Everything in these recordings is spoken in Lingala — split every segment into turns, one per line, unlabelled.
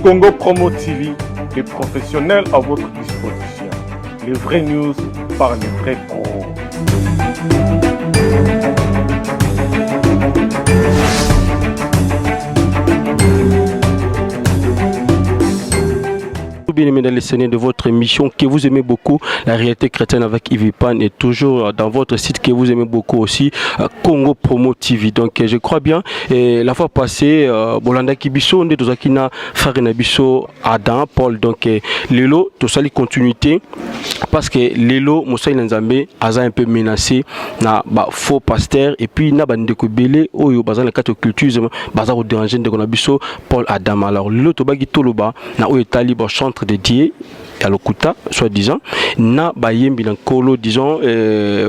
Congo Promo TV, les professionnels à votre disposition. Les vraies news par les vrais pros.
Bien-aimés dans le Seigneur de votre émission que vous aimez beaucoup, la réalité chrétienne avec Yves Pan et toujours dans votre site que vous aimez beaucoup aussi, Congo Promo TV. Donc je crois bien, et la fois passée, bolandaki biso, nde tozalaki na frère na biso Adam Paul. Donc lelo tosali continuité parce que lelo mosali na Nzambe aza un peu menacé na ba faux pasteur et puis na ba ndeko ebele oyo baza na kati ya occultisme, baza ko déranger ndeko na biso Paul Adam. Alors lelo tobaki toloba na oyo etali ba chantre de Dieu ya lokuta soi-disant na bayembi na nkolo, disons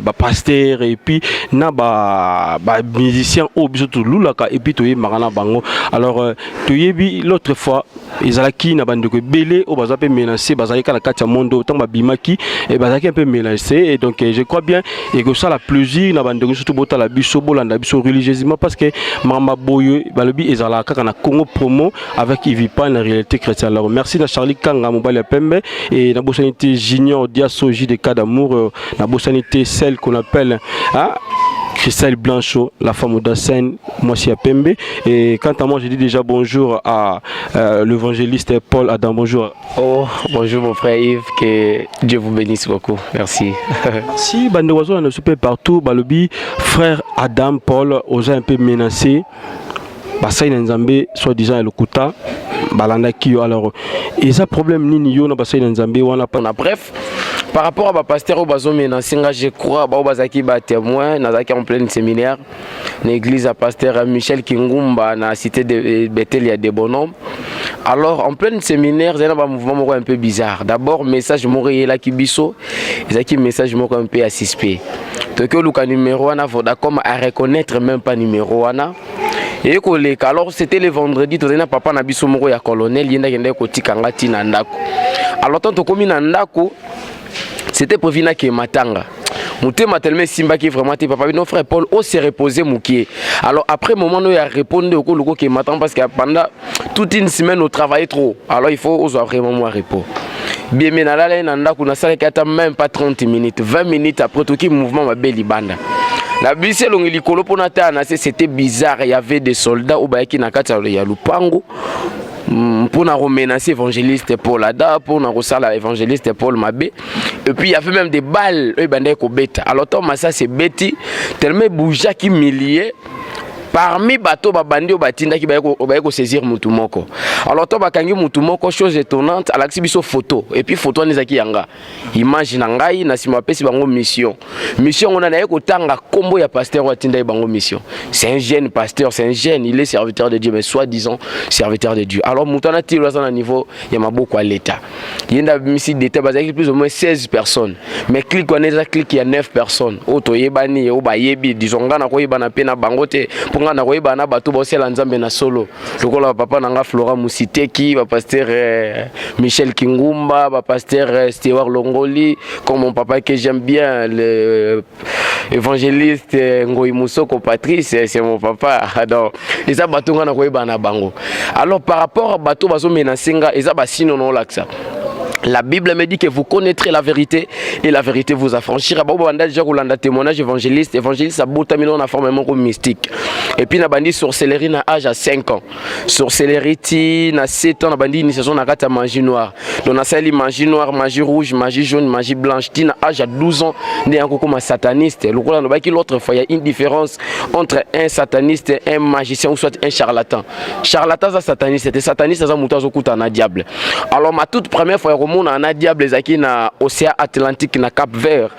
ba pasteur et puis na ba musicien oyo biso tolulaka et puis toyembaka na bango. Alors toyebi l'autre fois ezalaki na bandeko ebele oyo baza mpe menacé, bazalaki kaka na kati ya monde oyo ntango babimaki bazalaki un peu menacé. Et donc je crois bien ekosala plaisir na bandeko surtout botala biso, bolanda biso religieusement, parce que makambo boye balobi ezalaka kaka na Congo Promo avec Ivipa na réalité chrétienne. Alors merci na Charlie Kanga, mobali ya pembe, et na bosani te Junior Diaso JDK d'amour, na bosani te celle qu'on appelle, hein, Christelle Blanchot, la femme d'Assen, mwasi ya pembe. Et quant à moi, je dis déjà bonjour à l'évangéliste Paul Adam. Bonjour.
Oh, bonjour mon frère Yves, que Dieu vous bénisse beaucoup. Merci.
Merci. Bande oiseau, on est partout. Balobi, frère Adam Paul, oza un peu menacé. Basali na Nzambe, soi-disant lokuta, balandaki yo. Alors, eza problème nini yo na basali na Nzambe wana?
Na bref, par rapport à ba pasteur oyo bazomenacer nga, je crois bao bazalaki batémoin. Nazalaki en pleine séminaire na église ya pasteur Michel Kingumba na cité de Bethel ya Debonhomme. Alors en pleine séminaire, ezali na bamouvement moko un peu bizarre. D'abord message moko eyelaki biso, ezalaki message moko un peu ya suspect. Toki oluka numéro wana, Vodacom a reconnaître même pas numéro wana eye koleka. Alors c'était le vendredi, tozali na papa na biso moko ya colonel, ye ndakendaki kotika nga ntina ndako. Alors tant tokomi na ndako, c'était prévu nakee matanga, motema tellement esimbaki vraiment te. Papa bino, frère Paul, ose reposer mokie. Alors après moment oyo ya répondre, okoluka okee matanga, parce que pendant toute une semaine on travaillait trop. Alors il faut ozwa vraiment mwa repos. Bien, mais nalala ye na ndako, nasalaki ata même pas 30 minutes, 20 minutes après, toki mouvement mabe libanda na biso, elongi likolo mpona tala na se. C'était bizarre, il y avait des soldats oyo bayaki na kati ya lupango mpona komenacer évangéliste Paul Ada, mpona kosala évangéliste Paul mabe. Et puis il y avait même des balles oyo ebandaki kobeta. Alors to masasi ebeti tellement ebougeaki millier. Parmi bato babandi oyo batindaki, baye kosaisir mutu moko. Alors to bakangi mutu moko, chose étonnante, alakisi biso photo, et puis photo wana ezalaki yanga, image na ngai. Na nsima bapesi bango mission. Mission ngo naye kotanga nkombo ya pasteur oyo atindaki bango mission. C'est un jeune pasteur, c'est un jeune, il est serviteur de Dieu, mais soi-disant serviteur de Dieu. Alors moto wana tilo aza na niveau ya maboko ya l'État. Ye nde abimisi détail. Bazalaki plus ou moins 16 personnes, mais clique wana eza clique ya 9 personnes oyo toyebani, oyo bayebi. Disons ngai nakoyebana mpe na bango te, mpo ngai nakoyebana na bato baosala Nzambe na solo, lokola bapapa na nga Flora Musiteki, bapasteur Michel Kingumba, bapasteur Stewart Longoli, comme mon papa que j'aime bien, le évangéliste Ngoi Musoko Patrice, c'est mon papa. Donc eza bato ngai nakoyebana na bango. Alors par rapport à bato bazomenacer nga, eza basino na olakisa. La Bible me dit que vous connaîtrez la vérité et la vérité vous affranchira. Bon, banda déjà kolanda témoignage évangéliste, évangéliste abotami na forme moko mystique. Et puis na bandi sorcellerie na âge à 5 ans. Sorcellerie ti na 7 ans na bandi initiation na kati ya magie noire. Donc nasali magie noire, magie rouge, magie jaune, magie blanche. Ti na âge à 12 ans nde yango koma sataniste. Lokola nalobaki l'autre fois, il y a une différence entre un sataniste, un magicien ou soit un charlatan. Charlatan za sataniste, te sataniste aza moto azokutana na diable. Alors ma toute première fois ya komona na diable ezalaki na océan Atlantique, na Cap Vert,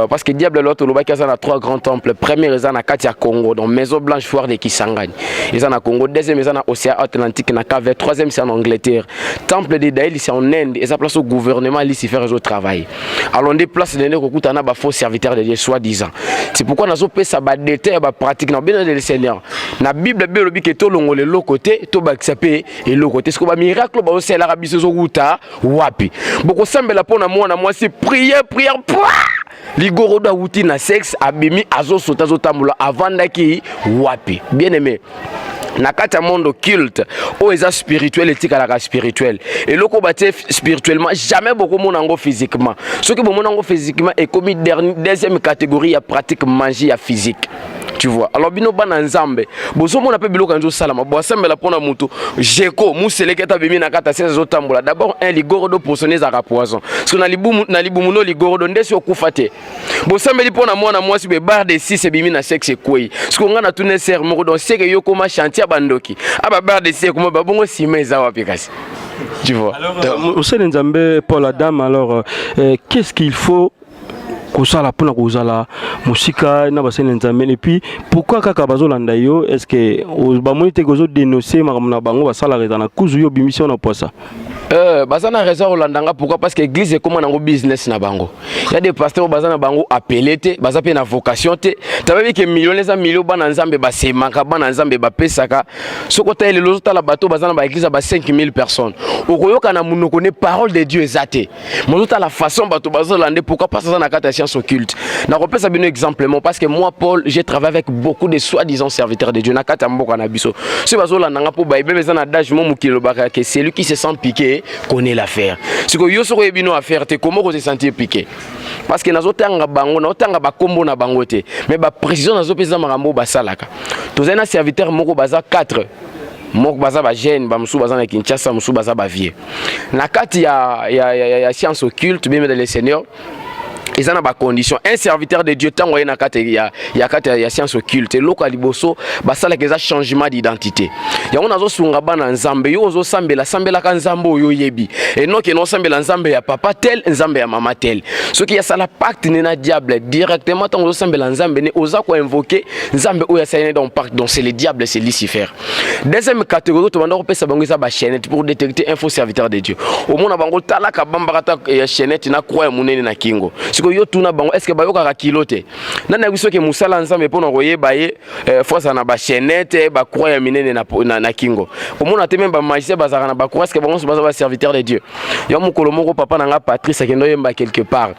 parce que diable lo tolobaki aza na trois grands temples. Premier eza na kati ya Congo, donc Maison Blanche, foire de Kisangani, eza na Congo. Deuxième eza na océan Atlantique, na Cap Vert. Troisième, c'est en Angleterre, temple de Daël, c'est en Inde, eza place au gouvernement Lucifer ezotravaille. Alors nde place nende kokutana na bafaux serviteur de Dieu soi-disant. C'est pourquoi nazopesa badétail ya bapratique na bino le Seigneur. Na Bible mpe elobi ke tolongola eloko te, tobakisa mpe eloko te. Siko bamiracle bazosalelaka biso ezokuta wapi? Bokosambela mpo na mwana mwasi, prière, prière, pwa ligorodo awuti na sexe, abimi, azosota, azotambola, avandaki wapi? Bien aimé. Na kati ya monde occulte oyo eza spirituel, etikalaka spirituel. Eloko oyo batie spirituellement, jamais bokomona yango physiquement. Soki bomona yango physiquement, ekomi deuxième catégorie ya pratique magie ya physique, tu vois. Alors bino bana Nzambe, bozomona mpe biloko yango ezosalama. Boasambela mpona motu jeko museleki ata abimi na kati asiasi azotambola. D'abord un ligorodo poisonné ezalaka poison, parce que na libumu no ligorodo nde si okufa te. Bosambeli mpo na mwana mwasi boye, barre de 6 ebimi na sexe, ekwei. Siko ngai natuna sere moko, donc seke yo koma chantier ya bandoki, aba barre de 6 ekoma babongo, nsima eza wapi kasi, tu vois?
Mosali Nzambe Paul Adam, alors qu'est-ce qu'il faut kosala mpona kozala mosika na basali Nzambe? Et puis pourquoi kaka bazolanda yo? Est ce que bamoni te kozodénonce makambo na bango basalaka, eza na kuzu yo obimisi yo na poisa?
Baza na raison kolanda nga. Pourquoi? Parce que église ekóma nango business na bango. Ya des pasteurs oyo baza na bango appelé te, baza mpe na vocation te. Tababi ke million eza million, bana Nzambe basemaka, bana Nzambe bapesaka. Soki otali lelo, ozotala bato baza na baéglise ya ba 5000 personnes, okoyoka na monoko ne parole de Dieu eza te. Mozotala façon bato bazolanda. Pourquoi? Parce aza na kati ya science occulte. Nakopesa bino exemple mo, parce que moi Paul, j'ai travaillé avec beaucoup de soi-disant serviteurs de Dieu na kati ya mboka na biso. Soki bazolanda nga, mpo bayebeme eza na adage mo mokili elobaka ke celui qui se sent piqué connaît l'affaire. Sikoyo yo soki oyebi no affaire te, comment kose sentir piqué? Parce que nazotanga bango, nazotanga bakombo na bango te, mais baprécision nazopesa, makambo oyo basalaka. Tozali na serviteur moko, baza 4, moko baza bajeune, bamosusu baza na Kinshasa, mosusu baza bavieux na kati ya science occulte. Bien dans le Seigneur, eza na bacondition. Un serviteur de Dieu, ntango aye na kati ya kati ya science occulte, eloko ya liboso basalaka eza changement d'identité. Yango nazosunga bana Nzambe: yo ozosambela, sambelaka Nzambe oyo oyebi, enoke nosambela Nzambe ya papa tel, Nzambe ya mama tel. Soki asala pacte ne na diable directement, ntango ozosambela Nzambe ne, oza koinvoke Nzambe oyo asali ne dans pacte. Donc c'est le diable, c'est Lucifer. Deuxième catégorie tobanda kopesa bango eza bachaînette, pour détecter un faux serviteur de Dieu. Omona bango, talaka, bambaka ta ya chaînette na croix ya monene na kingo. Sikoyo yo tuna bango, est ce que bayokaka kilo te? Nani ayebi soki mosala Nzambe mpona koyeba ye, faut azala na bachaînette, bacroix ya minene na kingo? Omona te, même bamagicien bazalaka na bacroix. Est ce que bango nyonso baza baserviteur de Dieu? Yo mokolo moko, papa na nga Patrice akende oyemba quelque part.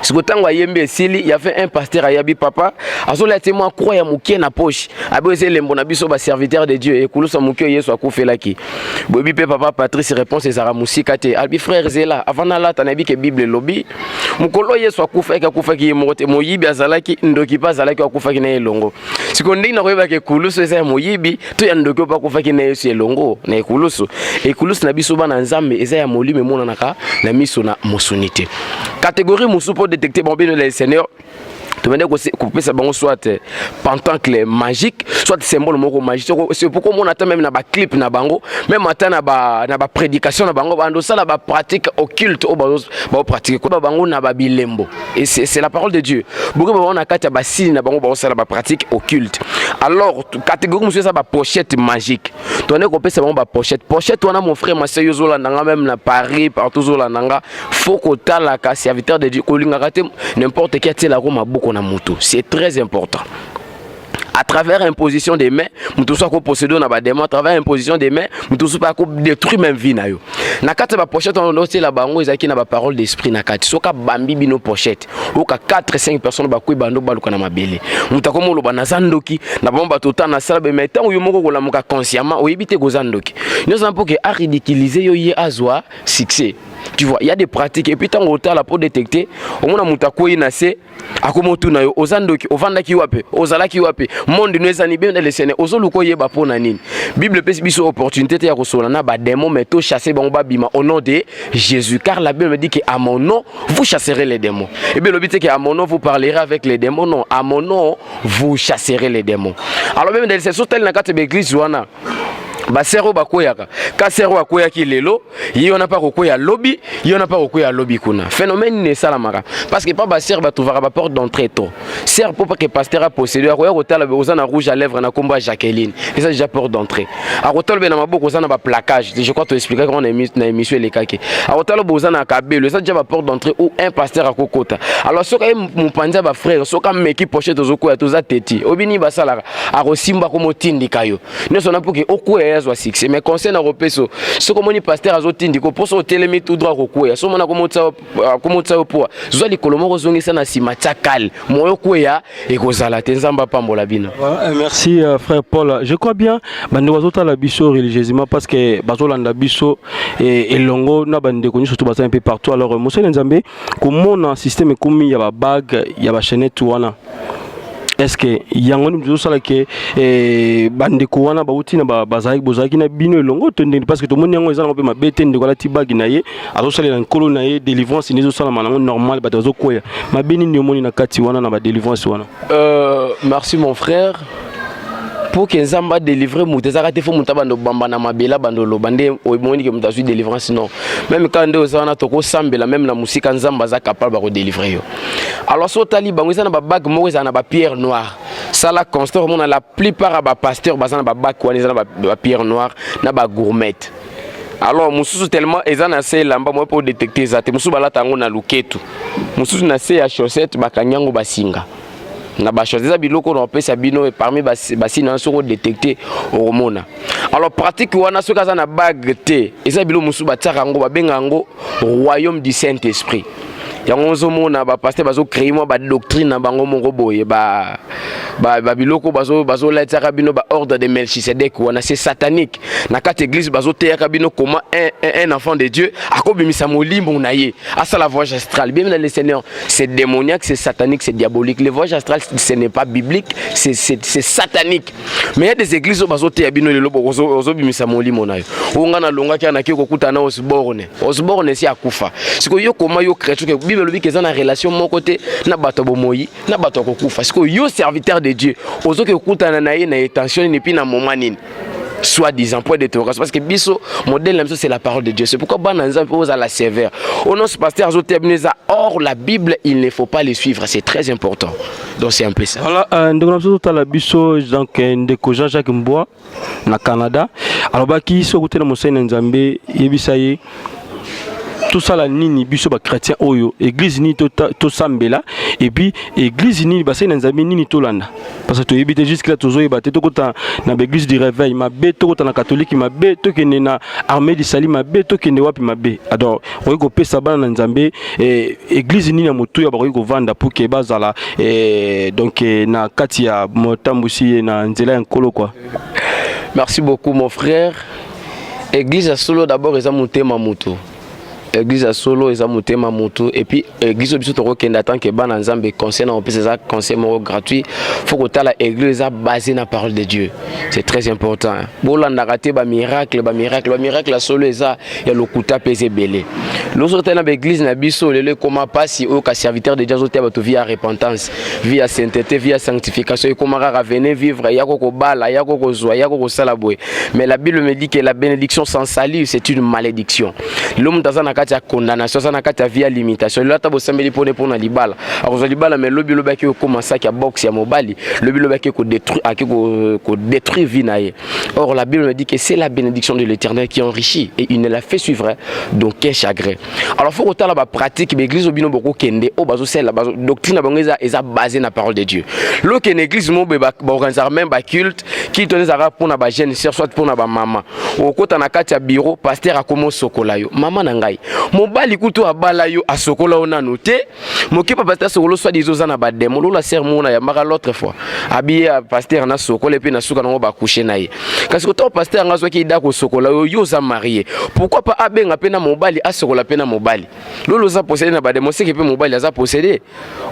Siko ntango ayembi esili, y avait un pasteur ayabi papa azolia te mwa croix ya moke na poche, abi eza elembo na biso baserviteur de Dieu, ekulusa moke oyo Yesu akufelaki. Boyebi mpe papa Patrice, réponse ezalaka mosika te. Abi: "Frère, zela avant nalata, nayebi ke Bible elobi mokolo Yesu akufaki, akufaki ye moko te, moyibi azalaki, ndoki mpe azalaki, akufaki na ye elongo. Siko ndenge nakoyebaka ekulusu eza ya moyibi to ya ndoki oyo mpe akufaki na Yesu elongo na ekulusu?" Ekulusu na biso bana Nzambe eza ya molimo, emonanaka na miso na mosuni te. Catégorie mosusu mpo détecter bango, bino le Seigneur, tobende kopesa bango soit pentacle magique, soit symbole moko magique. C'est pourquoi omona ata même na baclip na bango, même ata na baprédication na bango, bando osala bapratique occulte oyo baopratique koba bango na babilembo. Et c'est la parole de Dieu. Bokoki bango na kati ya basili na bango, baosala bapratique occulte. Alors catégorie mosusu eza bapochette magique. Tobande kopesa bango bapochette. Pochette wana, mon frère, ma sœur, yo ozolanda nga même na Paris, partout ozolanda nga, faut kotalaka serviteur de Dieu. Kolingaka te n'importe qui atielako maboko na motu. C'est très important. À travers imposition des mains, moto mosusu akoposséder na badémon. À travers imposition des mains, moto mosusu mpe akodétruire même vie na yo. Na kati ya bapochette wana otiela bango, ezalaki na baparole d'esprit na kati. Soki abambi bino pochette, oyoka 4 5 personnes bakwei, bando baluka na mabele. Moto akomi oloba: "Naza ndoki na bango, bato ota nasala be." Mais ntango yo moko kolamuka consciemment, oyebi te koza ndoki nyonso mpo ke aridiculiser yo, ye azwa succès, tu vois. Il y a des pratiques. Et puis ntango otala, pour détecter, omona moto akwei na se, akoma otuna yo: "Oza ndoki, ovandaki wapi, ozalaki wapi, monde no ezani?" Bien le Seigneur, ozoluka oyeba mpo na nini? Bible epesi biso opportunité te ya kosola na badémon, mais tochasse bango, babima au nom de Jésus, car la Bible me dit que à mon nom vous chasserez les démons. Et bien elobi te que à mon nom vous parlerez avec les démons. Non, à mon nom vous chasserez les démons. Alors même dans so tali na kati ya baeglise wana, basere oyo bakweyaka, ka sere oyo akweyaki lelo, ye wana mpe akokwea lobi, ye wana mpe akokwea lobi kuna. Phénomène nini esalamaka? Parce que pa basere batrouvaka baporte d'entrée to sere mpo pake pasteur aposséde, akoya kotala oza na rouge à lèvre na kombo ya Jacqueline, eza déjà porte d'entrée. Akotala be na maboko oza na baplaquage, je crois toexplikaki ngo na émission elekaki. Akotala bo oza na kabelo, eza déjà baporte d'entrée où un pasteur akokota. Alors soki aye mopanzi ya bafrère, soki ameki pochette, ozokwea, toza teti oyebi nini basalaka, akosimba komotindika yo nyonso na mpo ke okwea. azwa succès. Mais conseil na kopesa, soki omoni pasteur azotindika, mposo otelemi tout droit, kokweya. So omona akomotisa yo poa, zwa likolo moko, ozongisa na nsima, tia kale moyo, okweya ekozala te. Nzambe apambola bino.
Voilà, merci frère Paul. Je crois bien bandeko bazotala biso religieusement, parce que bazolanda biso elongo na bandeko nyonso to baza un peu partout. Alors mosali Nzambe, komona système ekomi ya babague, ya bachaînette wana, est ce que yango nini tozosala ke bandeko wana bauti na bazalaki, bozalaki na bino elongo to ndenge? Parce que tomoni yango eza nango mpe mabe te. Ndeko alati bague na ye, azosalela nkolo na ye délivrance, nde ezosalama nango normal, bato bazokwea. Mabe nini omoni na kati wana, na badélivrance wana?
Merci mon frère. Pour que Nzambe adélivre moto, ezaka te fo moto abanda obamba na mabele, abanda oloba nde omoni ke moto azwi délivrance. Non, même kaka nde oza wana, tokosambela même na mosika, Nzambe aza capable bakodélivre yo. Alors so otali bango, eza na babague moko, ezala na bapierre noire. Sala constat, omona la plupart ya bapasteur baza na babague wana, eza na bapierre noire na bagourmette. Alors mosusu tellement eza na se elamba, moye mpo odétecte eza te. Mosusu balata yango na luketu, mosusu na se ya chaussette, bakangi yango basinga na bachaussette. Eza biloko na opesa bino parmi basina wana, soki odétecte, okomona. Alors pratique wana, soki aza na bague te, eza biloko mosusu batiaka yango, babenga yango royaume du Saint Esprit. Yango ozomona bapasteur bazocréer mwa badoctrine na bango moko boye, babiloko bazolatiaka bino, baordre de Melchisedek wana, c'est satanique. Na kati église bazoteyaka bino comment un enfant de Dieu akobimisa molimo na ye, asala voyage astral. Bien dans le Seigneur, c'est démoniaque, c'est satanique, c'est diabolique. Le voyage astral, ce n'est pas biblique, c'est satanique. Mais il y a des églises oyo bazoteya bino lelo, ozobimisa molimo na yo. Oyo nga nalongaki, anaki kokutana na Osborne. Osborne esi akufa. Sikoyo yo koma yo chrétien, ke Bible elobi ke eza na relation moko te na bato ya bomoi na bato ya kokufa. Sikoyo yo serviteur de Dieu, ozoki kokutana na ye na intention nini, puis na moment nini? Soi-disant point d'interrogation. Parce que biso, modèle na biso, c'est la parole de Dieu. C'est pourquoi bana Nzambe mpe ozala sévère. Ono ce pasteur azoteya bino eza hors la Bible, il ne faut pas les suivre, c'est très important. Donc c'est un peu ça.
Voilà, ndeko na biso totala biso, donc ndeko Jean-Jacques Mbois na Canada alobaki soki okutana mosali na Nzambe, yebisa ye tosala nini, biso bachrétien oyo, église nini tosambela, et puis église nini, basali na Nzambe nini tolanda, parce que toyebi te. Jusque là tozoyeba te. Tokota na baéglise du réveil, mabe; tokota na catholique, mabe; tokende na Armée du Salut, mabe; tokende wapi, mabe. Alors okoki kopesa bana na Nzambe église nini ya motuya bakoki kovanda pour ke bazala donc na kati ya motambusi ye na nzela ya Nkolo, quoi?
Merci beaucoup mon frère. Église ya solo d'abord eza motema moto. Église ya solo eza motema moto. Et puis église oyo biso tokokende en tant que bana Nzambe, conseil na opesa eza conseil moko gratuit: faut kotala église eza basé na parole de Dieu, c'est très important. Bolandaka te bamiracle, bamiracle, bamiracle ya solo eza, ya lokuta mpe eza ebele. Loso otali na baéglise na biso lelo, ekóma mpasi. Oyo ka serviteur de Dieu azoteya bato vie ya repentance, vie ya sainteté, vie ya sanctification, ekóma kaka venez vivre, yako kobala, yako kozwa, yako kosala boye. Mais la Bible me dit que la bénédiction sans salut, c'est une malédiction. Lelo moto aza na kati ya condamnation, aza na kati ya vie ya limitation. Lelo ata bosambeli mpone mpona libala, akozwa libala, mais lobi lobi aki kokóma saki ya boxe ya mobali, lobi lobi aki kodétruire vie na ye. Or la Bible me dit que c'est la bénédiction de l'Éternel qui enrichit et il ne la fait suivre d'aucun chagrin. Alors faut kotala bapratique baéglise oyo bino bokokende, oyo bazosalela doctrine na bango eza basé na parole de Dieu. Lokende église moko boye, baorganisaka même baculte, culte wana ezalaka mpona bajeune sœur, soit mpona bamama. Okota na kati ya bureau, pasteur akoma osokola yo. Mama na ngai, mobali kutu abala yo, asokola yo nanu te. Mokepa pasteur asokola, soit disant oza na badémon. Lola sœur moko na yambaka l'autre fois, abiye pasteur na sokola, epe na suka nango bakushe na ye. Kasi kotako pasteur anga azwaki ida kosokola yo, yo oza marié, pourquoi pas abenga mpe na mobali, asokola mpe na mobali? Lolo oza possédé na badémon, seke mpe mobali aza possédé.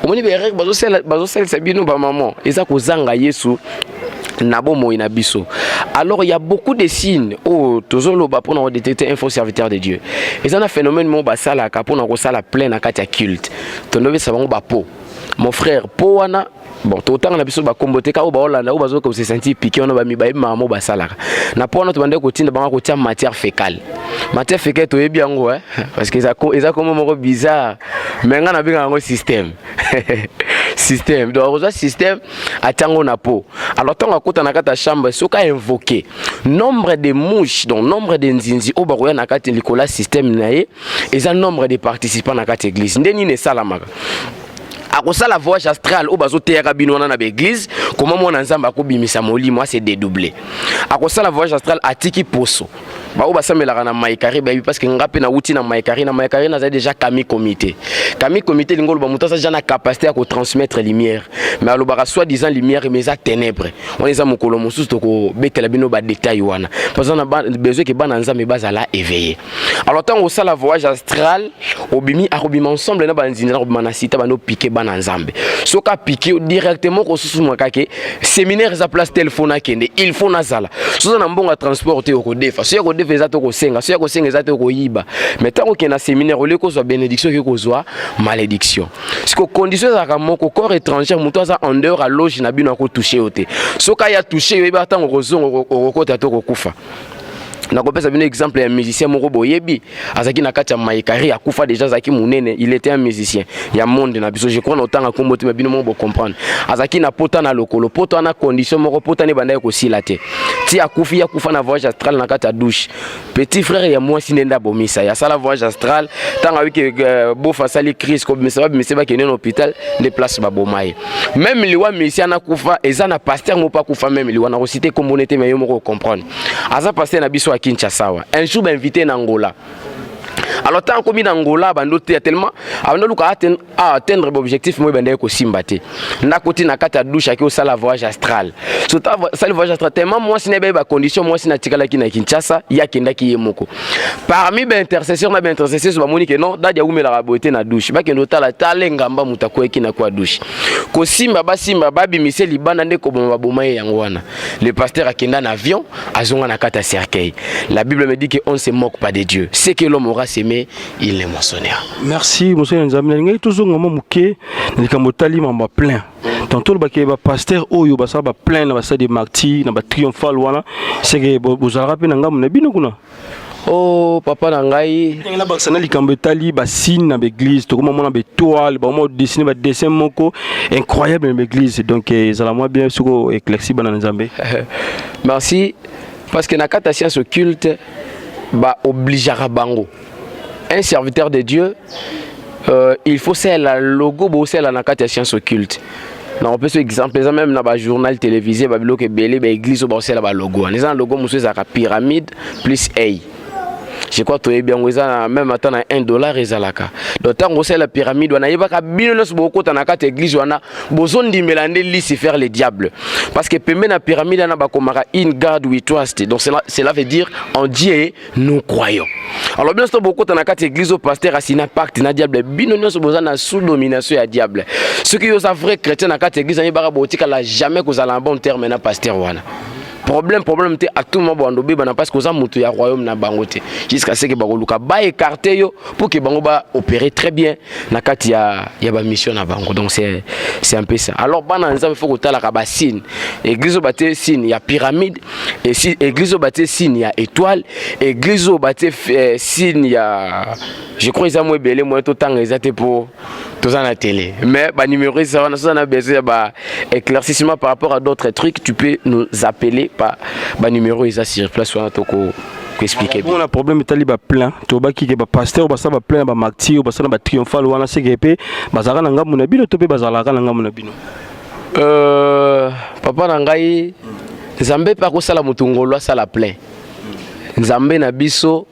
Omoni baerreur bazosalisa bino bamama, eza kozanga Yesu na bomoi na biso. Alors il y a beaucoup de signes oyo tozoloba mpona kodétecter un faux serviteur de Dieu. Eza na phénomène moko basalaka mpona kosala plein na kati ya culte, tondobesa bango bapo. Mon frère, po wana, bon, totanga na biso bakombo te, kaka oyo baolanda, oyo bazoka kose sentir piqué wana, bayebi makambo basalaka na po wana. Tobandaki kotinda bango kotia matière fécale. Matière fécale, toyebi yango, eh? Parce que eza kombo moko bizarre, mais nga nabengaka yango système. Système, donc akozwa système, atia yango na po. Alors ntango akota na kati ya chambre, soki ainvoke nombre de mouches, donc nombre de nzinzi oyo bakoya na kati likolo ya système na ye, eza nombre de participants na kati église. Nde nini esalamaka? Akosala voyage astral oyo bazoteyaka bino wana na baeglise. Koma mwana Nzambe akobimisa molimo, ase dédouble. Akosala voyage astral, atiki poso. Baoyo basambelaka na Maikari bayebi, parce que nga mpe nawuti na Maikari. Na Maikari nazali déjà kami comité. Kami comité elingi oloba moto aza déjà na capacité ya kotransmettre lumière, mais alobaka soi disant lumière, mais eza ténèbre. Wana eza mokolo mosusu tokobetela bino badetail wana, parce que na besoin ke bana Nzambe bazala éveillé. Alors ntango osala voyage astral, obimi, akobima ensemble na banzinzi, na kobima na sita, bando opike bana Nzambe. Soki apike directement, kosusumaka ke séminaire eza place tel, faut nakende, il faut nazala. Soza na mbongo ya transport te, okodefa. Soki ya kodefa eza te, okosenga. Soki ya kosenga eza te, okoyiba. Mais ntango okende na séminaire, olie kozwa bénédiction, okoki kozwa malédiction. Siko condition ezalaka moko: corps étranger, moto aza en dehors ya loge na bino, akotouche yo te. Soki aya touche yo, oyeba ntango okozonga, okokota to okokufa. Nakopesa bino exemple ya musicien moko boyebi, azalaki na kati ya Maikari, akufa déjà, azalaki monene. Il était un musicien ya monde na biso. Je crois na otanga nkombo te, mais bino moko bocomprendre. Azalaki na pota na lokolo, pota wana, condition moko, pota ne ebandaki kosila te ti akufi. Akufa na voyage astral na kati ya douche. Petit frère ya mwasi nde nde abomisa ye. Asala voyage astral, ntango awiki bofa, asali crise, kobimisa, babimisa, bakende na hôpital, nde place baboma ye. Même liwa musicien akufa, eza na pasteur moko akufa même liwa. Nakosite kombo ne te, mais yo moko ocomprendre. Aza pasteur na biso ya Kinshasa awa. Un jour bainvité na Angola. Alors ntango akomi na Angola, abandi oteya tellement abandi oluka atteindre baobjectif moko, ebandaki kosimba te. Ndako ti na kati ya douche, aki osala voyage astral. So asali voyage astral, tellement mwasi na ye baye bacondition, mwasi na atikalaki na Kinshasa, ye akendaki ye moko. Parmi baintercesseur na baintercesseuse, bamoni ke non, dadi awumelaka boye te na douche. Bakende otala, tala engamba, moto akweyaki na kwa douche, kosimba, basimba, babimise libanda, nde koboma baboma ye. Yango wana le pasteur akenda na avion, azonga na kati ya cercueil. La Bible me dit que on ne se moque pas de Dieu. Ce que l'homme aura semé, il le moissonnera.
Merci, mosali ya Nzambe. Nalingaki tozonga mwa moke na likambo otali mambo plein. Tantôt olobaki bapasteur oyo basala baplein na basala de Martyr, na batriomphal wana, seke bozalaka mpe na ngambo na bino kuna?
Oh, papa na ngai.
Ndenge nabakisa na likambo etali basigne na baeglise, tokoma mona baétoile, bakoma dessine badessin moko incroyable na baeglise. Donc ezala mwa bien soki éclairci bana na Nzambe.
Merci, parce que na kati ya science occulte, baobligeaka bango. Un serviteur de Dieu, il faut sala logo bosala na kati ya science occulte. Nakopesa exemple, eza même na bajournal télévisé, babiloko ebele, baeglise oyo baosala balogo wana, eza na logo mosusu ezalaka pyramide plus a. Je crois toyebi yango, eza na même ata na 1 dollar ezalaka. Donc ntango osala pyramide wana, yebaka bino nyonso bokokota na kati ya église wana, bozondimela nde Lucifer, le diable, parce que pembe na pyramide wana bakomaka "In God we trust". Donc cela veut dire "En Dieu nous croyons". Alors bino nyonso bokota na kati ya église oyo pasteur asina pacte na diable, bino nyonso boza na sous domination ya diable. Soki yo oza vrai chrétien na kati ya église, ayebaka botikala jamais kozala en bon terme na pasteur wana. Problème te, à tout moment bando obebana, parce que oza moto ya royaume na bango te, jusqu'à ce que bakoluka baécarte yo pour que bango baopérer très bien na kati ya bamission na bango. Donc c'est un peu ça. Alors bana Nzambe, faut kotalaka basigne. Église oyo batie signe ya pyramide, et église oyo batie signe ya étoile, église oyo batie signe ya, je crois eza mo ebele, moyen totanga eza te mpo toza na télé, mais banuméro eza wana. Soza na besoin ya ba éclaircissement par rapport à d'autres trucs, tu peux nous appeler par banuméro eza sur place wana, toko koexpliquer.
Bon, na problème etali baplein, tobaki ke bapasteur oyo basala baplein na bamartyr, oyo basala batriomphal wana, seke mpe bazalaka na ngambo na bino to mpe bazalaka na ngambo na bino?
Papa na ngai, Nzambe mpe akosala moto ngolo asala plein. Nzambe na biso,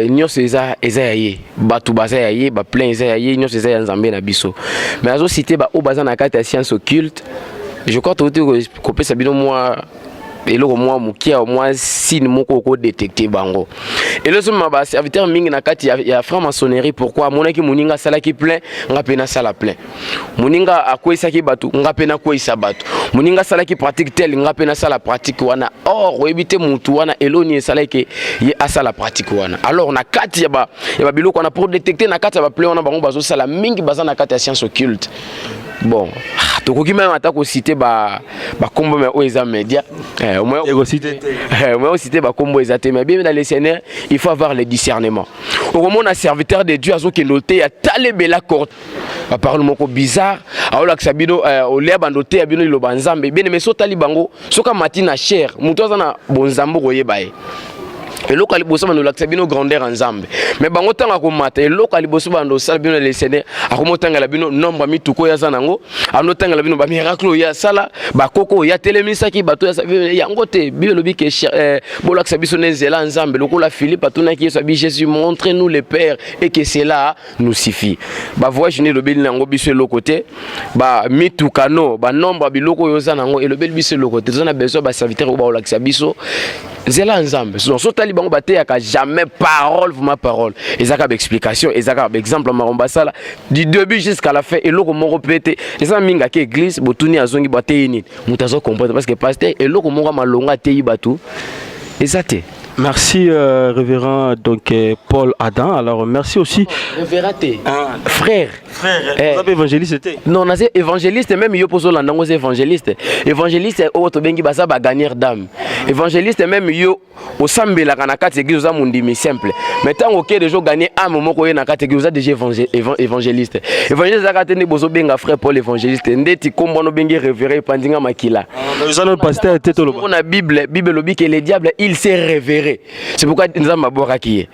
nyonso eza ya ye, bato baza ya ye, baplein eza ya ye, nyonso eza ya Nzambe na biso. Mais azocite baoyo baza na kati ya science occulte. Je crois touti kopesa bino mwa eloko mwa moke, mwa signe moko okodetecte bango. Elozomema baserviteur mingi na kati ya franc-maçonnerie. Pourquoi? Amonaki moninga asalaki plein, nga mpe nasala plein. Moninga akweyisaki bato, nga mpe nakweyisa bato. Moninga asalaki pratique tel, nga mpe nasala pratique wana. Or oyebi te mutu wana eloni esalaki ye asala pratique wana. Alors na kati ya babiloko wana, pour détecter na kati ya baplein wana, bango bazosala mingi, baza na kati ya science occulte. Bon, tokoki même ata kocite bakombo, mais oyo eza média, au cité bakombo eza te. Mais bien dans le Seigneur, il faut avoir le discernement. Okomona serviteur de Dieu azokende oteya, talebela corte, baparole moko bizarre, aolakisa bino olia bando oteya bino liloba Nzambe. Bien, mais so otali bango, soki amati na chair, moto aza na bonzambe, okoyeba ye. Eloko ya liboso bando olakisa bino grandeur ya Nzambe. Mais bango ntango akomata, eloko ya liboso bando osala bino le Seigneur akomotangela bino nombre ya mituka oyo aza nango, andotangela bino bamiracle oyo asala, bakoko oyo atelemisaki bato yango te. Bible elobi ke bolakisa biso nde nzela ya Nzambe. Lokola Philippe atunaki Yesu, abi Jésus, montre-nous le Père et que cela nous suffit. Bavoyage nde elobeli nango biso eloko te, bamituka no, banombre ya biloko oyo oza nango elobeli biso eloko te. Toza na besoin baserviteur oyo baolakisa biso nzela ya Nzambe. So otali bango, bateyaka jamais parole, vraiment parole. Eza kaka baexplication, eza kaka baexemple ya makambo basala du début jusqu'à la fin. Eloko moko mpe te. Eza mingi ake église, botuni, azongi, bateyi nini, moto azo comprendre parce que pasteur eloko moko ya malonga ateyi bato eza te.
Merci révérend donc Paul Adam. Alors merci aussi.
Révérend te. Ah. Frère.
Frère, eh. Vous avez évangéliste te?
Non, naza évangéliste même yo pozo landa ngo évangéliste. Évangéliste oyo tobengi baza ba gagneur d'âme. Évangéliste même yo osambelaka na kati église, oza mondimi simple. Mais ntango oke déjà gagner âme moko ye na kati église, oza déjà évangéliste. Évangéliste ezalaka te nde bozobenga frère Paul évangéliste. Ndeti kombo wana obengi révérend epandinga makila.
Eza no pasteur te toloba.
Na Bible, Bible elobi que le diable, il s'est révéré. C'est pourquoi Nzambe abwakaki ye.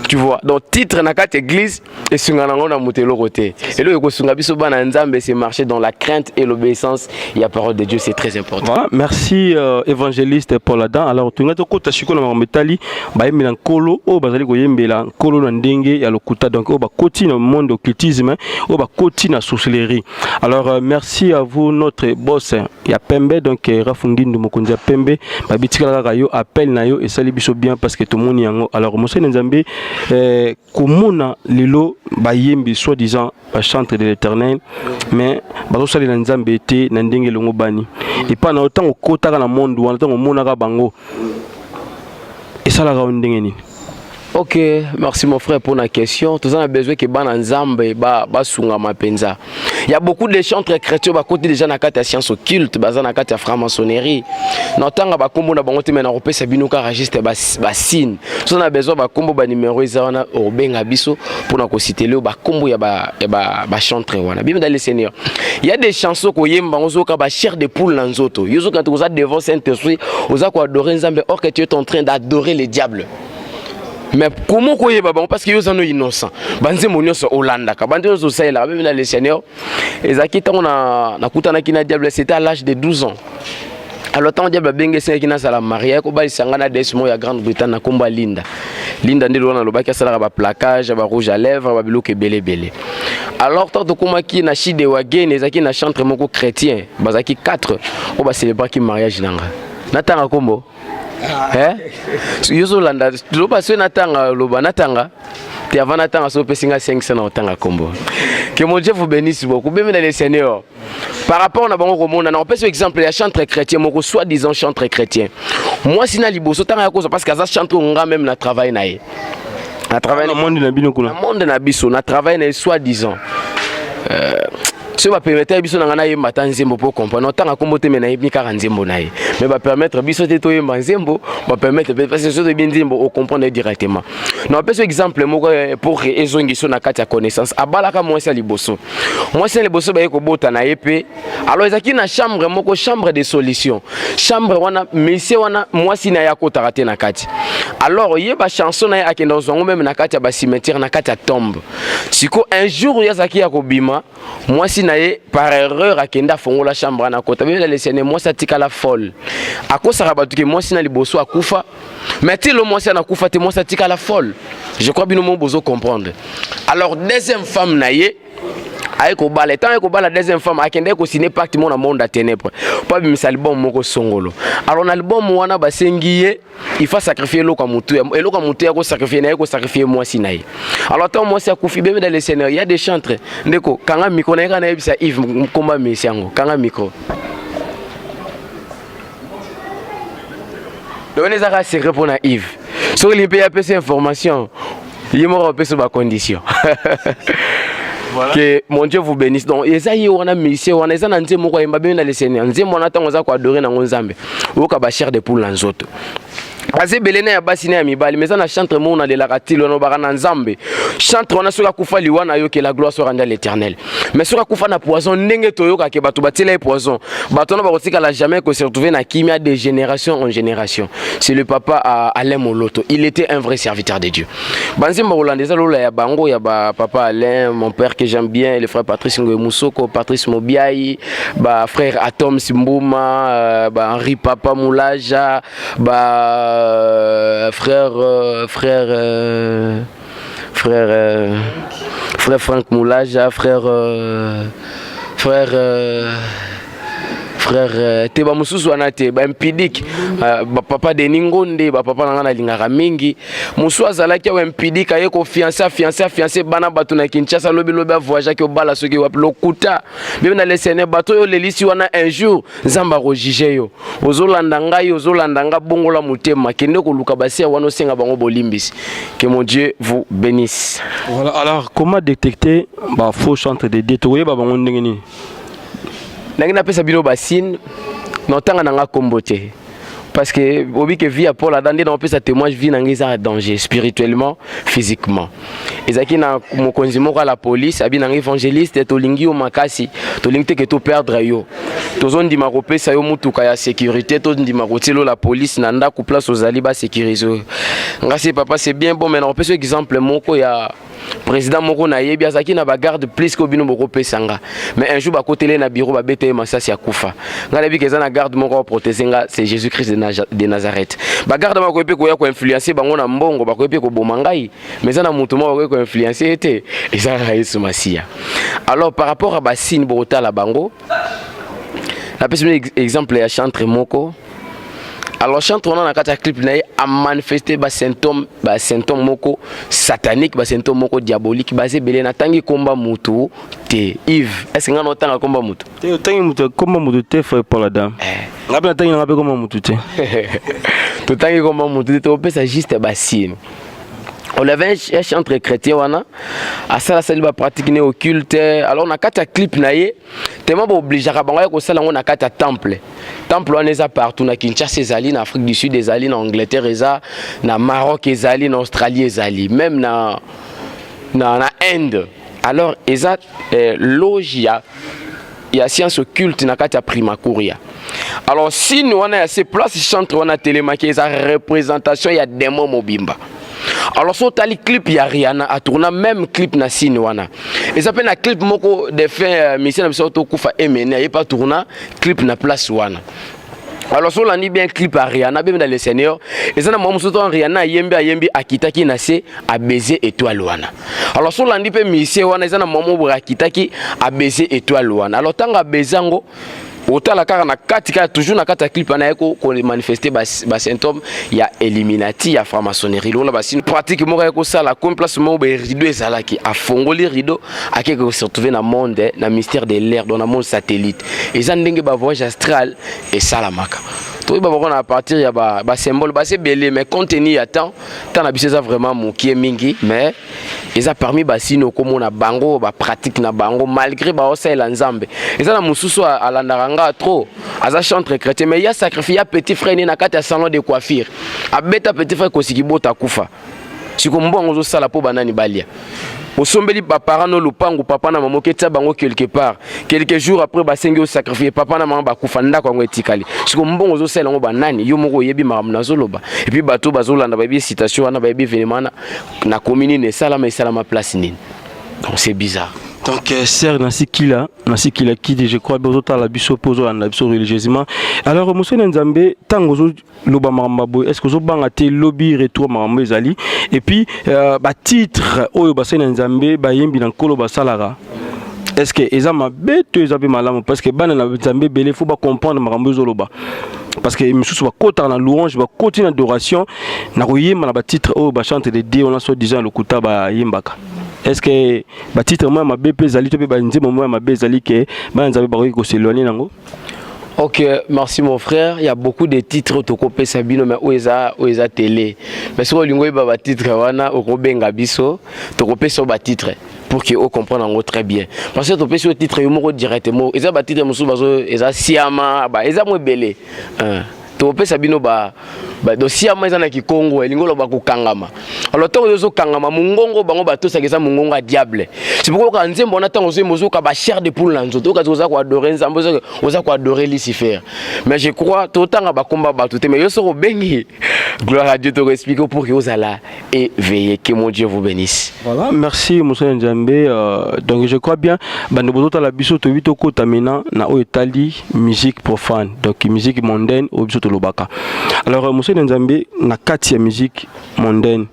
Tu vois, donc titre na kati église esunga nango na moto eloko te. Eloko ekosunga biso bana Nzambe, c'est marcher dans la crainte et l'obéissance ya parole de Dieu, c'est très important.
Voilà, merci évangéliste Paul Adam. Alors tolinga tokota sikoyo na makambo etali bayembela Nkolo oyo bazali koyembela Nkolo na ndenge ya lokuta, donc oyo bakoti na monde occultisme, oyo bakoti na sorcellerie. Alors merci à vous, notre boss ya pembe, donc Rafu Ngindu, mokonzi ya pembe, babitikala kaka yo. Appel na yo esali biso bien parce que tomoni yango. Alors mosali na Nzambe, komona lelo bayembi soi-disant bachantre de l'Éternel, mais bazosalela Nzambe te na ndenge elongo bani epai na yo, ntango okotaka na monde wana, ntango omonaka bango, esalaka yo ndenge nini?
Ok, merci mon frère pour la question. Tout ça a besoin que bana Nzambe ba basungama penza. Il y a beaucoup de chantres chrétiens ba côté déjà na kati ya science occulte, baza na kati ya franc-maçonnerie. Na tanga ba kombo na bango te, mais na kopesa bino ka registre ba signe. So na besoin ba kombo, ba numéro eza wana, obenga biso pour na ko citer ba kombo ya ba chantre wana. Bien dans le Seigneur. Il y a des chansons ko yemba ozoka ba chair de poule na nzoto. Yozo quand oza devant Saint-Esprit, oza ko adorer Nzambe or que tu es en train d'adorer le diable. Mais comment koyeba bango? Parce que yo oza no innocent, banzembo nyonso olandaka, banzembo nyonso osalelaka. Meme na le Seigneur, ezalaki ntango nakutanaki na diable, c'était à l'âge de 12 ans. Alors ntango diable abenge, esengaki nazala marié, kobalisa nga na des moko ya Grande-Bretagne na nkombo ya Linda. Linda nde wana alobaki asalaka baplaquage, barouge à lèvre, babiloko ebele ebele. Alors ntango tokomaki na Shide Wagen, ezalaki na chantre moko chrétien, bazalaki 4 oyo bacélébraki mariage na nga. Natanga nkombo? Eh? Yo ozolanda, loba soki natanga. Loba natanga te. Avant natanga, soki opesi nga 500 na otanga kombo. Que mon Dieu vous bénisse beaucoup. Bien dans le Seigneur, par rapport na bango komona, na opesi exemple ya chantre chrétien moko, soi-disant chantre chrétien. Mwasi na liboso ntango ya kozwa, parce que aza chantre nga même na travail na ye, na travail
na monde na bino kuna.
Na monde na biso, na travail na ye soi-disant. Soki bapermettre biso na ngai nayemba ata nzembo mpo comprendre, otanga nkombo te, me nayebi kaka nzembo na ye, mais bapermettre biso te toyemba nzembo, bapermettre parce que soki toyebi nzembo, ocomprendre directement. Na bapesi exemple moko pour ezongi so na kati ya connaissance. Abalaka mwasi ya liboso. Mwasi ya liboso baye kobota na ye mpe. Alors ezalaki na chambre moko, chambre de solution. Chambre wana, monsieur wana, mwasi na ye akotaka te na kati. Alors ye bachanson na ye akenda kozwa yango meme na kati ya bacimetière, na kati ya tombe. Siko un jour ye azalaki ya kobima, mwasi na ye par erreur akende afongola chambre wana, akota. Bebe lesene, mwasi atikala folle, akosaka bato ke mwasi na liboso akufa, mais ti lo mwasi anakufa te, mwasi atikala folle. Je crois bino mo bozo comprendre. Alors deuxième femme na ye aye kobala, etango aye kobala deuxième femme, akendaki kosigne pacte mo na monde ya ténèbre mpo abimisa album moko songolo. Alors na album wana basengi ye il faut sacrifier eloko ya motu, eloko ya motu ya kosacrifier na ye, kosacrifier mwasi na ye. Alors ntango mwasi akufi, bebe dans le Seigneur, il y a des chantres. Ndeko, kanga micro na ye kaka, nayebisa Yves nkomba mesi yango. Kanga micro. Donc wana ezaka secret mpo na Yves. Soki olingi mpe ye apesa information, ye moko apesa bacondition. Voilà. Que mon Dieu vous bénisse. Donc eza ye wana, musicien wana, eza na nzembo moko ayemba, bien dans le Seigneur. Nzembo wana, ntango oza koadore nango Nzambe, oyoka bachair de poule na nzoto. Aza ebele na ya basi na ya mibali, mais eza na chantre moko nalelaka ti lelo, nalobaka na Nzambe. Chantre wana, soki akufa liwa na yo, que la gloire soit rendue à l'Éternel. Mais soki akufa na poison, ndenge toyokake bato batiela ye poison, bato wana bakotikala jamais kose retrouver na kimia de génération en génération. C'est le papa Alain Moloto. Il était un vrai serviteur de Dieu. Banzemba kolanda eza lola ya bango ya bapapa Alain, mon père que j'aime bien, le frère Patrice Ngoye Musoko, Patrice Mobiai, bafrère Atom Simbuma, ba Henri Papa Moulaja, ba frère Frank Moulaja, frère te, bamosusu wana te, baimpidique, bapapa Denis Ngonde, bapapa na ngai nalingaka mingi. Mosusu azalaki awa impidique, aye kofiancer, afiancer, afiancer bana bato na Kinshasa. Lobi lobi avoyageaki, obala soki wapi. Lokuta bebe na lesene. Bato oyo olelisi wana, un jour Nzambe akojuger yo. Ozolanda ngai, ozolanda nga, bongola motema, kende koluka basia wana, osenga bango bolimbisi. Que mon Dieu vous bénisse.
Voilà, alors comment détecter ba faux chantre de Dieu? Tokoyeba bango ndenge nini?
Ndenge napesa bino basigne na otanga na nga kombo te, parce que obi ke vie ya Paul Ada nde naopesa témoignage, vie na ngai eza danger spirituellement, physiquement. Ezalaki na mokonzi moko ya la police, abi na ngai: "Évangéliste, tolingi yo makasi, tolingi te ke toperdre yo. Tozondima kopesa yo mutuka ya sécurité, tondima kotiela la police na ndako place ozali, basécurise oyo." Nga se: "Papa, c'est bien bon, mais nakopesa yo exemple moko ya président moko nayebi, azalaki na bagarde plus ke bino bokopesa nga, mais un jour bakoteli na bureau, babeta ye masasi, akufa. Nga nayebi ke eza na garde moko aprotéger nga, c'est Jésus Christ de Nazareth. Bagarde bakoki mpe koya koinfluencer bango na mbongo, bakoki mpe koboma ngai, mais eza na motu moko bakoki koinfluencer ye te, eza kaka Yesu Masiya." Alors, par rapport à basigne, bokotala bango, napesi bino exemple ya chantre moko. Alors, chantre wana, na kati ya clip na ye, amanifeste basymptôme, basymptôme moko satanique, basymptôme moko diabolique. Baza ebele, natangi komba mutu te. Yves, est ce nga na otanga komba mutu?
Te, otangi mutu komba mutu te, frère Paul Adam. Nga mpe natangi nanga mpe komba mutu te.
Totangi komba mutu te, topesa juste basigne. On avait un chantre chrétien wana, asalasali bapratique ne occulte. Alors, na kati ya clip na ye, tema baobligeaka bango ya kosala yango na kati ya temple. Temple wana eza partout: na Kinshasa ezali, na Afrique du Sud ezali, na Angleterre eza, na Maroc ezali, na Australie ezali, même na Inde. Alors eza loge ya science occulte na kati ya Primakuria. Alors, signe wana ya se place chantre wana atelemaki, eza représentation ya démon mobimba. Alors, so otali clip ya Rihanna, atourna même clip na signe wana. Eza mpe na clip moko de fin musicien na biso tokufa emene, aye pa tourna clip na place wana. Alors, so olandi bien clip ya Rihanna, bebe na le Seigneur, eza na mwa mosusu to Rihanna ayembi, ayembi, akitaki na se, abaiser étoile wana. Alors, so olandi mpe musicien wana, eza na mwa mo boye akitaki, abaiser étoile wana. Alors, ntango abaiser yango, otala kaka na kati, kaka toujours na kati ya clip wana, ye komanifeste basymptôme ya illuminati, ya franc-maçonnerie. Lokola basigne pratique moko ye kosala komi place moko boye, rideau ezalaki, afongoli rideau, akeke kose retrouver na monde, na mystère de l'air, donc na monde satellite. Eza ndenge bavoyage astral esalamaka. Toyeba bango na partir ya basymbole. Basi ebele, mais compte tenu ya temps na biso eza vraiment mokie mingi. Mais eza parmi basigne okomona bango, bapratique na bango, malgré baosalela Nzambe. Eza na mosusu alandaka nga trop, aza chantre chrétien, mais ya sacrifie ya petit frère ne na kati ya salon de coiffure, abeta petit frère kosiki bota, akufa. Siko mbongo ozosala mpo banani balia? Osombeli baparent no lopango, papa na mama, oketia bango quelque part. Quelques jours après, basengi osacrifie papa na mama, bakufa, ndako yango etikali. Siko mbongo ozosala yango banani? Yo moko oyebi makambo nazoloba. Et puis bato bazolanda bayebi citation wana, bayebi événement wana nakomi nini, esalama, esalama place nini. Donc c'est bizarre.
Donc sœur Nasikila, Nasikila Kidi, je crois bozotala biso mpo ozolanda biso religieusement. Alors, mosali na Nzambe, ntango ozoloba makambo boye, est ce que ozobanga te lobi retour makambo ezali? Et puis batitre oyo basali na Nzambe, bayembi na Nkolo basalaka, est ce que eza mabe to eza mpe malamu? Parce que bana na Nzambe ebele, faut bacomprendre makambo ezoloba, parce que misusu bakotaka na louange, bakoti na adoration na koyemba na batitre oyo bachantre de Dieu wana soi disant lokuta bayembaka. Est ce que batitre moko ya mabe mpe ezali, to mpe banzembo moko ya mabe ezali ke bana Nzambe bakoki kos'éloigner nango?
Ok, merci mon frère. Il y a beaucoup de titres tokopesa bino, mais oyo eza, oyo eza télé. Mais soki olingi oyeba batitre wana, okobenga biso, tokopesa yo batitre pour que ocomprendre yango très bien. Parce que topesi yo titre yo moko directement. Eza batitre mosusu bazo eza siama, ba eza mo ebele. Topesa bino ba, ba dossier ma eza na kikongo, elingi oloba kokangama. Alors ntango yo ozokangama, mongongo bango batosaka eza mongongo ya diable. C'est pourquoi oyoka nzembo wana, ntango ozoyemba, ozoyoka bachair de poule na nzoto, oyoka oza koadorer Nzambe, oza koadorer Lucifer. Mais je crois totanga bakomba bato te, mais yo soki obengi, gloire à Dieu, tokoexpliquer pour que ozala éveillé. Que mon Dieu vous bénisse.
Voilà, merci mosali Nzambe. Donc je crois bien, bando bozotala biso, toyebi tokota maintenant na oyo etali musique profane, donc musique mondaine oyo biso tolobaka. Alors mosali Nzambe, na kati ya musique mondaine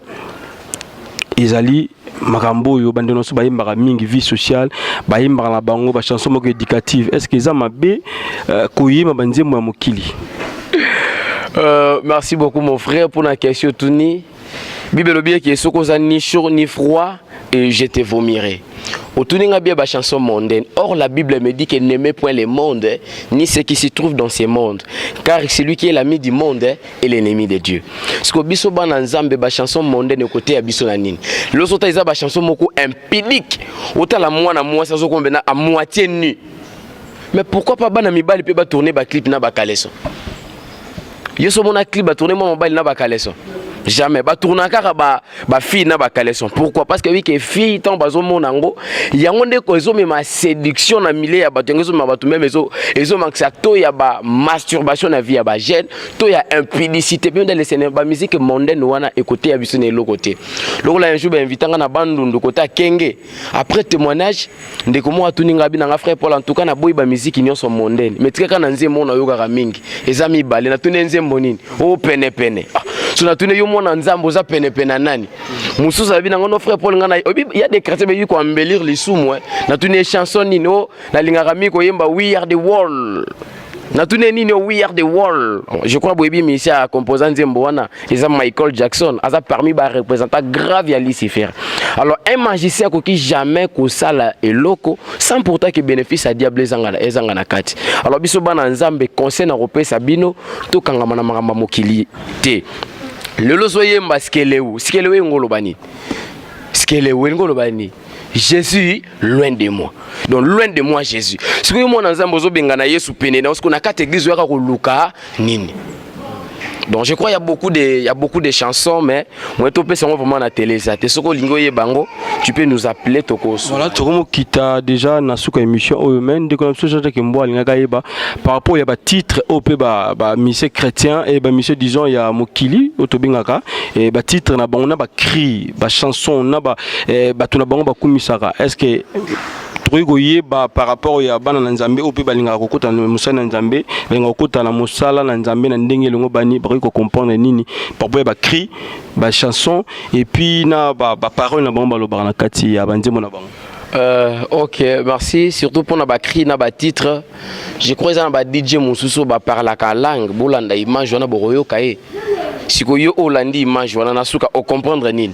ezali makambo oyo bandeko nyonso bayembaka mingi, vie sociale, bayembaka na bango bachanson moko éducative. Est ce que eza mabe koyemba banzembo ya mokili?
Merci beaucoup, mon frère, pour la question. Tuni Bible elobi eke soki oza ni chaud ni froid et je te vomirai. Otuni nga bien bachanson mondaine. Or la Bible me dit que n'aimez point le monde ni ce qui se trouve dans ce monde, car celui qui est l'ami du monde est l'ennemi de Dieu. Siko biso bana Nzambe, bachanson mondaine ekote ya biso na nini? Loso ta eza bachanson moko impudique, otala mwana mwasi azokombena à moitié nu. Mais pourquoi pas bana mibali mpe batourne baclip na bacaleçon? Yo so omona clip batourne mwa mobali na bacaleçon? Jamais. Batourna kaka bafille na bacaleçon. Pourquoi? Parce que oui, ke fille, ntango bazomona yango, yango nde ezomema séduction na milieu ya bato, yango ezomema bato, même ezomakisa to ya bamasturbation na vie ya bajeune, to ya impudicité. Mpe ndalesene bamusique mondaine wana ekote ya biso na eloko te. Lokola un jour bainvita nga na Bandundu, kote akenge, après témoignage, ndeko moko atuni nga, abi nanga: "Frère Paul, en tout cas naboyi bamusike nyonso mondaine, mais tikaka na nzembo oyo nayokaka mingi, eza mibale." Natuni: "Nzembo nini?" "O penepene." Ah, so natuni: "Yo mwana Nzambe, oza penepene na nani?" Mosusu abi nango: "No, frère Paul, nga na oyebi ya des chrétiens beyi koembellir lisumu." Natuni ye: "Chanson nini?" "O nalingaka mingi koyemba We Are the World." Natuni: "Nini?" "We Are the World." Je crois boyebi musicien acomposa nzembo wana, eza Michael Jackson, aza parmi bareprésentant grave ya Lucifer. Alors un magicien akoki jamais kosala eloko sans pourtant ke bénéfice ya diable ezanga na kati. Alors biso bana Nzambe, conseil na kopesa bino, tokangama na makambo ya mokili te. Lelo ozoyemba sikeleu sikeleu, elingi oloba nini? Sikeleu elingi oloba nini? Jésus loin de moi, donc loin de moi Jésus. Sikoyo mwana Nzambe ozobengana Yesu pene na sikoyo na kati église, oyaka koluka nini? Donc je crois il y a beaucoup de chansons, mais moi topesa yango vraiment na télé eza te. Soki olingi oyeba yango, tu peux nous appeler, tokoso.
Voilà, tokomokita déjà na suka émission oyo, mais ndeko na biso Jean-Jacques Mbo alingaka yeba par rapport ya batitre oyo mpe bamusicien chrétien e bamusicien, disons, ya mokili oyo tobengaka batitre na bango na bacri, bachanson na bato na bango bakumisaka. Est ce que tokoki koyeba par rapport ya bana na Nzambe oyo mpe balingaka kokota na mosala na Nzambe, balingaka kokota na mosala na Nzambe na ndenge elongo bani, bakoki kocomprendre nini par rapport ya bacri, bachanson et puis na baparole na bango balobaka na kati ya banzembo na bango?
Ok, merci. Surtout pour na cri na ba titre. Je crois eza na ba DJ mosusu ba parlaka langue, bolanda image wana, bokoyoka ye. Sikoyo olandi image wana, na suka ocomprendre nini?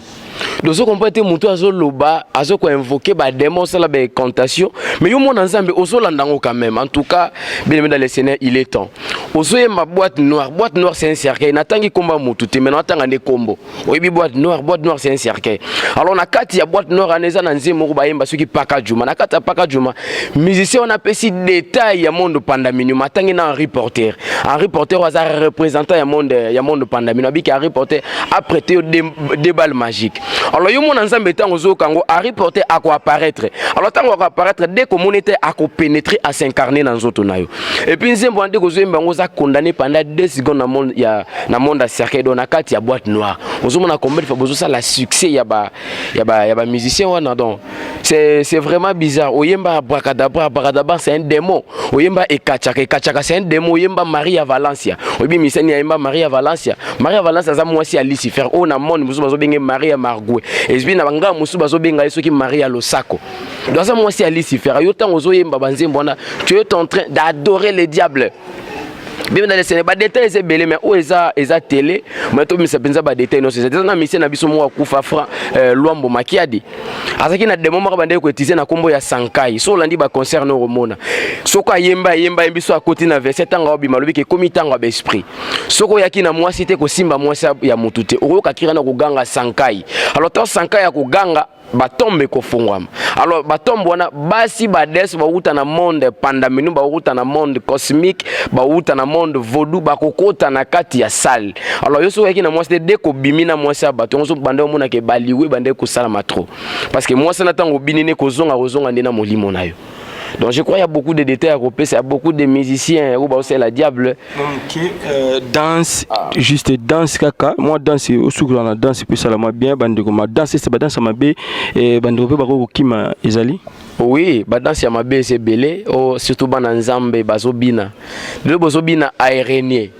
Dozo comprendre te. Moto azoloba, azokoinvoke badémon, osala baincantation, mais yo mwana Nzambe ozolanda yango quand même. En tout cas, bien aimé dans le Seigneur, il est temps. Ozoyemba boîte noire. Boîte noire, c'est un cercueil. Natangi komba motu te, mais natanga nde kombo. Oyebi boîte noire? Boîte noire, c'est un cercueil. Alors na kati ya boîte noire wana eza na nzembo moko bayemba soki Paka Juma. Na kati ya Paka Juma, musicien wana apesi détail ya monde pandaminium. Atangi na Henri Porter. Henri Porter oyo aza représentant ya monde pandaminium. Abiki Henri Porter aprêté yo deux balles magiques. Alors yo mona Nzambe, ntango ozoyoka yango, Henri Porter akoapparaître. Alors ntango akoapparaître, dès komoni te, akopénétrer, as'incarner na nzoto na yo. Et puis nzembo wana, nde kozoyemba yango, oza condamné pendant 2 secondes na monde ya cercueil, donc na kati ya boîte noire. Ozomona combien de fois bozosala succès ya bamusicien wana? Donc c'est vraiment bizarre. Oyemba abracadabra, abracadabra, c'est un démon. Oyemba ekachaka, ekachaka, c'est un démon. Oyemba Maria Valencia, oyebi misani ayemba Maria Valencia? Maria Valencia aza mwasi ya Lucifer oyo na monde mosusu bazobenge Maria Margue, ezwi na bangaba mosusu bazobenga ye soki Maria Losako. Donc aza mwasi ya Lucifer. Yo ntango ozoyemba banzembo wana, tu es en train d'adorer le diable. Bien dans le Seigneur, badétail eza ebele, mais oyo eza télé, mais tobimisa mpenza badétail nyonso eza na misie na biso moko akufa, Franc Lwambo Makiadi, azalaki na démon moko bandeki koutiliser na nkombo ya Sankai. So olandi baconcert no, okomona soki ayemba, ayemba, ayembi, so akoti na verset, ntango aobima, alobiki ekomi ntango ya baesprit. Soki oyaki na mwasi te, kosimba mwasi ya motu te, okoyoka kira na koganga Sankai. Alors ntango Sankai ya koganga Batombe ekofungwama. Alors batombe wana, basi bades bauta na monde pandaminu, bauta na monde cosmique, bauta na monde vaudou, bakokota na kati ya salle. Alors yo soki oyaki na mwasi te, de kobimi na mwasi ya bato yango, so bande omonaka baliwe bande kosalama trop, parce que mwasi na ntango obini ne kozonga kozonga nde na molimo na yo. Donc je crois il y a beaucoup de détails à kopesa. Il y a beaucoup de musiciens oyo baosala diable.
Ok, danse, juste danse kaka mwa danse osukula na danse mpe esalama bien. Bandeko, ma danse ese badanse ya mabe, bandeko mpe bakoki kokima ezali.
Oui, badanse ya mabe eza ebele. Oh, surtout bana Nzambe bazobina lelo, bozobina araignée.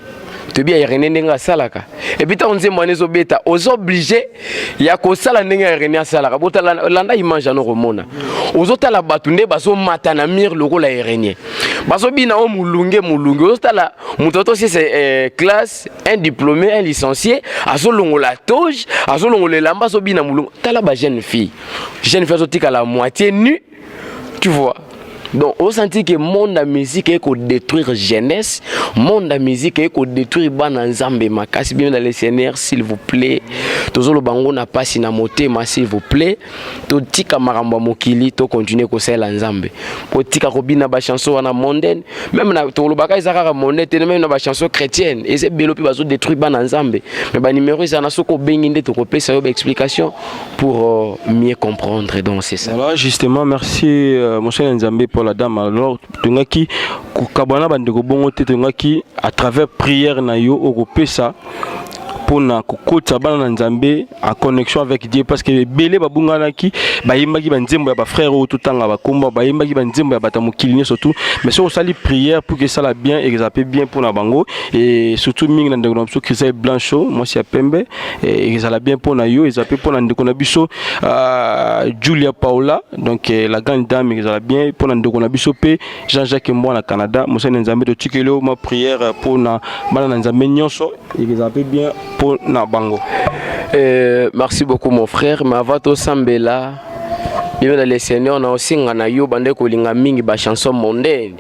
Toyebi araignée ndenge asalaka. Et puis ntango nzembo wana ezobeta, oza obligé ya kosala ndenge araignée asalaka. Botala, landa image ano, komona ozotala bato nde bazomata na mur lokola araignée, bazobina o molunge molunge. Ozotala moto atosisa classe, un diplômé, un licencié, azolongola toge, azolongola elamba, azobina molunge. Tala bajeune fille, jeune fille azotikala moitié nu, tu vois. Donc osenti que monde ya musique ekodétruire jeunesse, monde ya musique ekodétruire bana Nzambe makasi. Bien dans le Seigneur, s'il vous plaît, tozoloba ngo na pasi na motema, s'il vous plaît, totika makambo ya mokili, tocontinue kosalela Nzambe. Kotika kobina bachanson wana mondaine, même na tolobaka eza kaka mondaine te, même na bachanson chrétienne eza ebele mpe bazodétruire bana Nzambe. Mais banimero eza na, soki obengi nde tokopesa yo baexplication pour mieux comprendre. Donc c'est ça.
Voilà, justement, merci, mosali ya Nzambe pour la dame. Alors tongaki kokabwana bandeko bongo te, tongaki à travers prière na yo okopesa mpona kokotisa bana na Nzambe en connexion avec Dieu, parce que ebele babunganaki, bayembaki banzembo ya bafrère oyo totanga bakomba, bayembaki banzembo ya bato ya mokili nyonso tout. Mais soki osali prière pour que esala bien, ezala mpe bien mpona bango, et surtout mingi na ndeko na biso Christelle Blancho, mwasi ya pembe, ezala bien mpona yo, ezala mpe mpona ndeko na biso Julia Paula, donc la grande dame, ezala bien mpona ndeko na biso mpe Jean-Jacques Mbwa na Canada. Mosali na Nzambe, totikeli yo ma prière mpona bana na Nzambe nyonso, ezala mpe bien mpona bango.
Merci beaucoup, mon frère. Mais avant tosambela, bien dans le Seigneur, na osinga na yo, bande kolinga mingi bachanson mondaine,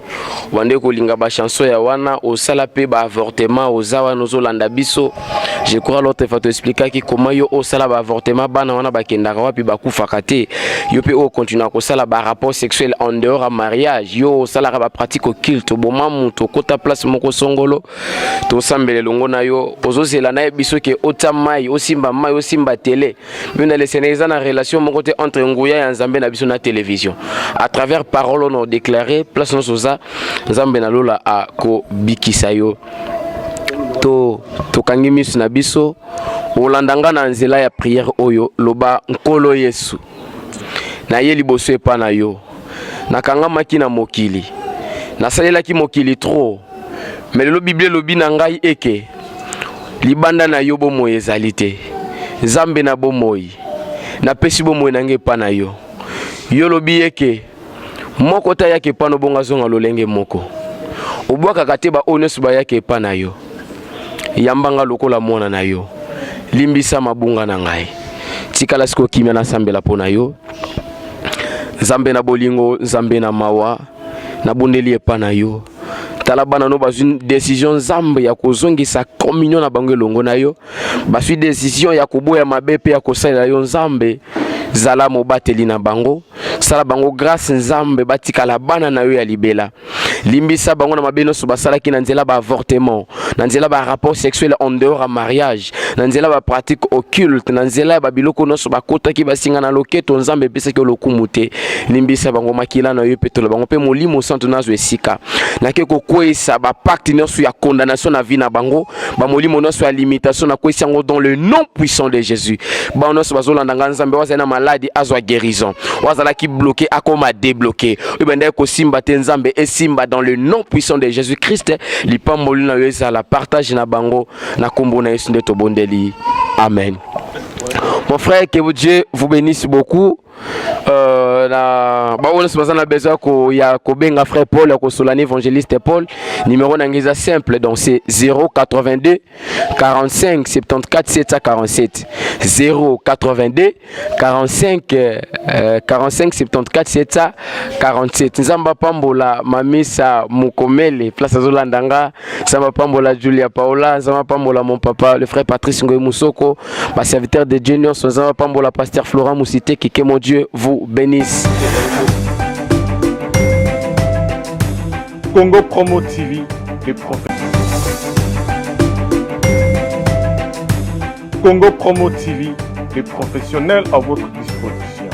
bande kolinga bachanson ya wana, osala mpe baavortement, oza wana ozolanda biso. Je crois l'autre fois toexplikaki comment yo osala baavortement, bana wana bakendaka wapi? Bakufaka te? Yo mpe oyo continue kosala barapport sexuel en dehors ya mariage, yo osalaka bapratique occulte, oboma moto, okota place moko songolo, tosambela elongo na yo. Ozozela nayebi soki otia mai, osimba mai, osimba tele. Mpe na le Seigneur, eza na relation moko te entre nguya ya Nzambe na biso na télévision. À travers parole oyo déclaré, place nyonso oza, Nzambe na lola akobikisa yo. To tokangi miso na biso, olanda nga na nzela ya prière oyo. Loba: Nkolo Yesu, naye liboso epa na yo. Nakangamaki na mokili, nasalelaki mokili trop, mais lelo Biblia elobi na ngai eke libanda na yo bomoi ezali te. Nzambe na bomoi, napesi bomoi na ngai epa na yo. Yo olobi eke moko te ayaka epa na bongo azonga lolenge moko. Obwakaka te baoyo nyonso bayaka epa na yo. Yambanga lokola mwana na yo, limbisa mabunga na ngai. Tikala sikoyo kimia, nasambela mpo na yo. Nzambe na bolingo, Nzambe na mawa, nabondeli epa na yo. Tala bana no bazwi décision, Nzambe, ya kozongisa communion na bango elongo na yo. Bazwi décision ya koboya mabe mpe ya kosalela yo. Nzambe, zala mobateli na bango, sala bango grâce, Nzambe, batikala bana na yo ya libela. Limbisa bango na mabe nyonso basalaki na nzela baavortement, na nzela barapport sexuel en dehors ya mariage, na nzela bapratique occulte, na nzela ya babiloko nyonso bakotaki basinga na loketo. Nzambe, epesaki yo lokumu te. Limbisa bango, makila na yo epetola bango, mpe Molimo Santo nazwa esika. Nake kokweyisa bapacte nyonso ya condamnation na vie na bango, bamolimo nyonso ya limitation, nakweyisi yango dans le nom puissant de Jésus. Bango nyonso bazolanda nga, Nzambe, oyo azali na maladie azwa guérison, oyo azalaki bloqué akoma débloqué, oyo bandaki kosimba te, Nzambe, esimba dans le nom puissant de Jésus Christ. Lipamboli na yo ezala partage na bango. Na nkombo na Yesu nde tobondeli, amen. Mon frère, que Dieu vous bénisse beaucoup. Na bango nyonso baza na besoin ya kobenga frère Paul, ya kosola na évangéliste Paul, numéro na ngai eza simple, donc c'est 082 45 74 747. 082 45 45 74 747. Nzambe apambola Mamisa Mukomele, place azolanda nga. Nzambe apambola Julia Paola. Nzambe apambola mon papa, le frère Patrice Ngoy Musoko, baserviteur de Dieu nyonso. Nzambe apambola pasteur Florent Musiteki. Que mon Dieu vous bénisse.
Congo Promo TV, les prophètes. Congo Promo TV, les professionnels à votre disposition.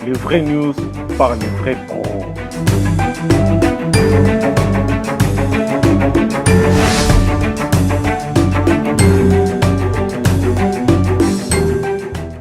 Les vraies news par les vrais pros.